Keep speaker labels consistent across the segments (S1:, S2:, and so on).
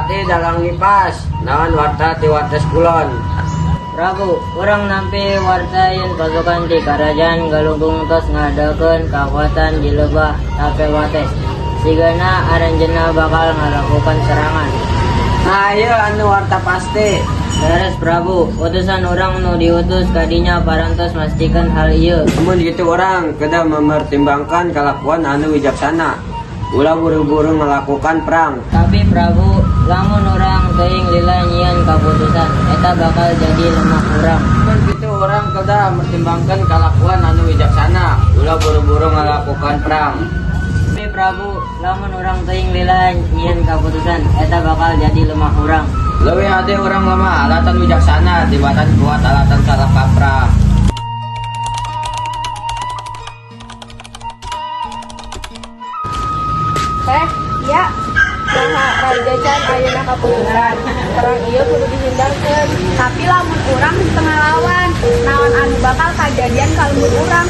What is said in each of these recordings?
S1: Patih dalang nipas, naon warta ti Wates Kulon?
S2: Prabu, urang nampi warta yen pasukan di Karajaan Galunggung tos ngadakeun kakuatan di lebah Tapel Wates. Sigana aranjeunna bakal ngalakukan serangan.
S1: Nah, ieu anu warta pasti.
S2: Leres Prabu, utusan urang nu diutus kadinya parantos mastikeun hal ieu.
S1: Lamun kitu urang kedah mempertimbangkan kalakuan anu wijaksana. Ulah buru-buru melakukan perang.
S2: Tapi Prabu, lamun urang teuing lila nyieun kaputusan, eta bakal jadi lemah urang.
S1: Lamun kitu urang kedah mempertimbangkan kalakuan anu wijaksana. Ulah buru-buru melakukan perang.
S2: Tapi Prabu, lamun urang teuing lila nyieun kaputusan, eta bakal jadi lemah urang.
S1: Leuwih hade urang lemah alatan wijaksana tibatan kuat alatan salah kaprah.
S3: Teh, ya. Naha raja can ayeuna kaputusan. Perang ieu kudu dihindarkeun.
S4: Tapi lamun urang teu ngalawan, naon anu bakal kajadian ka lembur urang?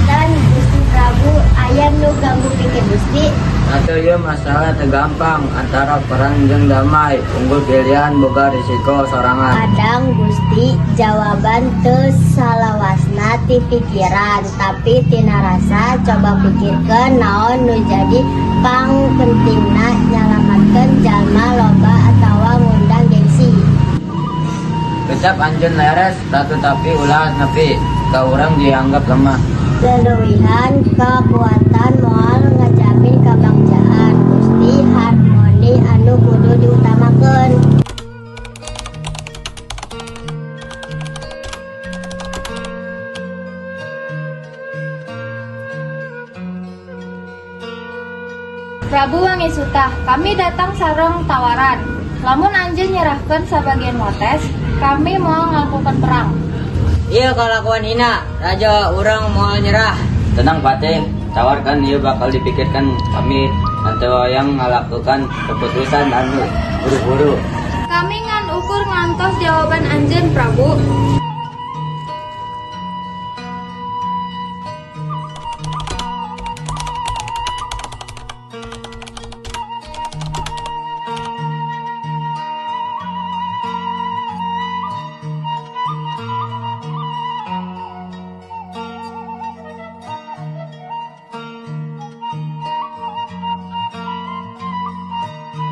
S5: Dan Gusti Prabu, aya nu ganggu pikir Gusti?
S1: Atau ieu masalah teu gampang antara perang jeung damai, unggul pilihan boga risiko sorangan.
S5: Kadang Gusti, jawaban teu salawasna ti pikiran, tapi tina rasa. Coba pikirkeun naon nu jadi pangpentingna, nyalamatkeun jalma loba atawa ngundang gengsi.
S1: Kecap anjeun leres, Ratu, tapi ulah nepi ka urang dianggap lemah.
S5: Leuwihan kakuatan moal ngajamin kabagjaan, Gusti. Harmoni anu kudu diutamakeun.
S6: Prabu Wangi Suta, kami datang sareng tawaran. Lamun anjeun nyerahkeun sabagian Wates, kami moal ngalakukan perang.
S2: Ieu kalakuan hina, raja, urang moal nyerah.
S1: Tenang, Patih, tawarkan ieu bakal dipikirkan. Kami henteu yang ngalakukan keputusan anu buru-buru.
S6: Kami ngan ukur ngantos jawaban anjeun, Prabu.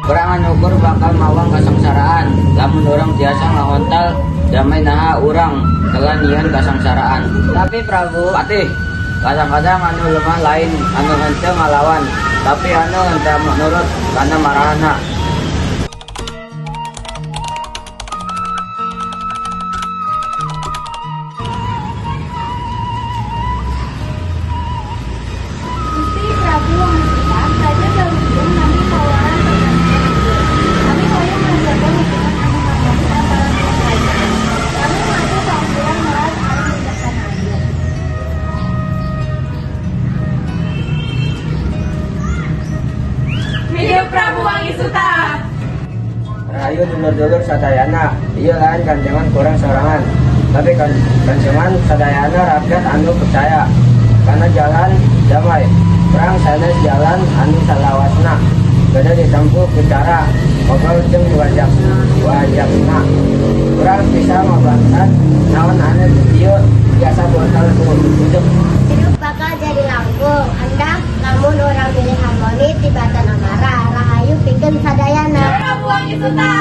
S1: Perang anu ukur bakal mawang kasangsaraan. Lamun urang tiasa ngahontal damai, naha urang telah nyieun kasangsaraan?
S2: Tapi Prabu,
S1: Patih, kadang-kadang anu lemah lain anu henteu ngalawan, tapi anu henteu nurut kana marahna.
S6: Gusti Prabu Wangi Suta, Raja Galunggung nampi tawaran perdamaian anjeun. Kami hoyong ngajaga hubungan anu harmonis antara dua kerajaan. Kami ngaku kaunggulan moral sareng wijaksana anjeun.
S3: Hidup Prabu Wangi Suta.
S1: Rahayu dulur-dulur sadayana, ieu lain ganjengan ku urang sorangan, tapi kan ganjengan sadayana rakyat anu percaya kana jalan damai. Perang sanes jalan anu salawasna. Kedah ditempuh ku cara ngobrol jeung wajak wajakna. Urang bisa ngabantah naon anu ieu biasa bontal ku hidup.
S5: Hidup bakal jadi langkung endah lamun urang milih harmoni tibatan amarah. Rahayu pikeun sadayana.
S3: Prabu Wangi Suta.